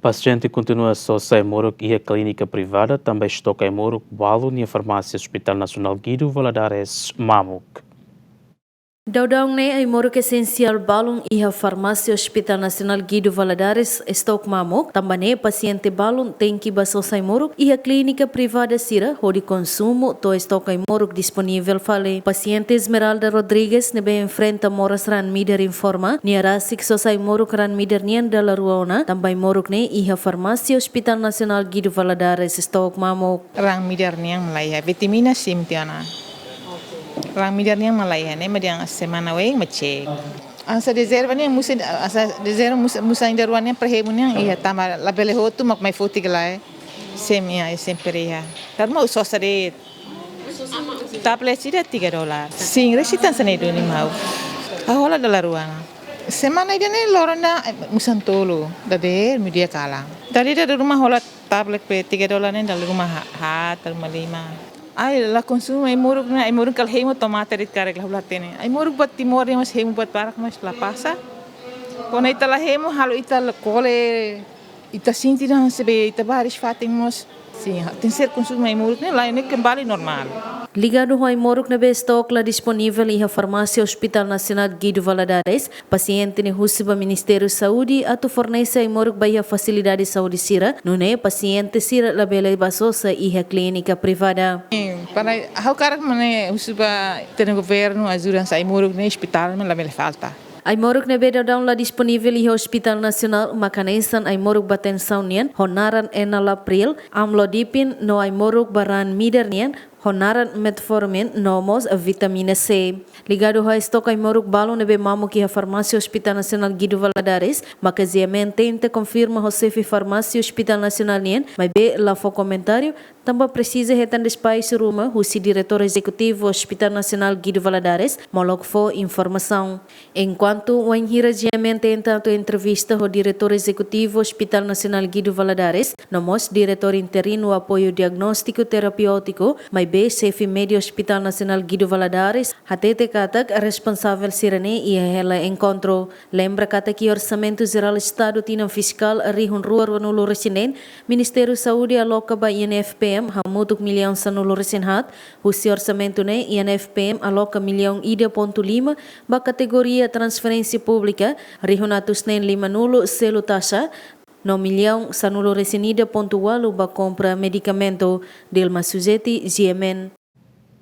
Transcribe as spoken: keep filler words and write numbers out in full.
Pasiente kontinua sosa ai-moruk iha klínika privada, tanba estoke ai-moruk balun iha farmásia Hospital Nasionál Guido Valadares mamuk. Daudaun ne'e ai-moruk esensiál balun iha farmásia Hospital Nasionál Guido Valadares estoke mamuk, tanba ne'e pasiente balun tenke ba sosa ai-moruk iha klínika privada sira hodi konsumu to'o estoke ai-moruk disponivel fali. Pasiente Esmeralda Rodrigues ne'ebé enfrenta moras raan midar informa, nia rasik sosa ai-moruk raan midar nian dala rua ona, tanba ai-moruk ne'e iha farmásia Hospital Nasionál Guido Valadares estoke mamuk. Raan midar nian mak la iha, vitamina sim tiha ona. Raan midar nian mak la iha, ne'e mak dehan semana oin mak cek. Hanesan rezerva nian musin, hanesan rezerva mus-, musin ida rua nian presiza nian iha, tanba labele hotu mak mai foti ka lae. Sem iha, sempre iha. Karena mau sosa de'it. Tablet ida tiga dolar. Sin, resita hanesan ne'e duni mak ha'u. Ha'u hola dala rua ona. Semana ida ne'e loron ida, eh, musan tolu. Dadeer, meiudia kalan. Dadeer dala ruma hola tablet be tiga dolar ne'e dala ruma ha-, haat, dala ruma lima. Ai, la konsumu ai-moruk ne'e, ai-moruk kala hemu tomate de'it karik la hula tene. Ai-moruk buat Timor ne'e mós hemu buat barak mós la pasa. Kuandu ita la hemu, halo ita la kole, ita sente dehan se be ita baris fatin mós. Sin, tenke ser konsumu ai-moruk ne'e, lae ne'e kembali normál. Ligadu ho ai-moruk ne'ebé estoke la disponivel iha farmásia Hospital Nasionál Guido Valadares, pasiente ne'e husu ba Ministériu Saúde atu fornese ai-moruk ba iha fasilidade saúde sira, nune'e pasiente sira labele ba sosa iha klínika privada. Para ha'u hakarak mak ne'e husu ba ita-nia governu ajuda hanesan ai-moruk ne'e hospital mak labele falta. Ai-moruk ne'ebé daudaun la disponivel iha Hospital Nasionál mak hanesan ai-moruk ba tensaun nian, ho naran enalapril, amlodipine, no ai-moruk ba raan midar nian, ho naran metformin, no mós vitamina C. Ligadu ho estoke ai-moruk balun ne'ebé mamuk iha farmásia Hospital Nasionál Guido Valadares, maka GMN tenta konfirma ho xefe farmásia Hospital Nasionál nian, maibé la fó komentáriu, tanba presiza hetan despaxu ruma husi diretór ezekutivu Hospital Nasionál Guido Valadares, molok fó informasaun. Enkuantu wainhira GMN tenta atu entrevista ho diretór ezekutivu Hospital Nasionál Guido Valadares, no mós diretór interinu apoiu diagnóstiku terapiótiku, maibé xefe média Hospital Nasionál Guido Valadares hatete katak responsavel sira-ne'e iha hela enkontru. Lembra katak iha Orsamentu Jerál Estadu tinan fiskál rihun rua ruanulu-resin-neen, Ministériu Saúde aloka ba INFPM hamutuk millaun sanulu-resin-haat, husi orsamentu ne'e INFPM aloka millaun ida pontu lima ba kategoria transferénsia públika, rihun atus neen limanulu selu taxa, no millaun sanulu-resin-ida pontu ualu ba kompra medikamentu. Dilma Suzeti, GMN.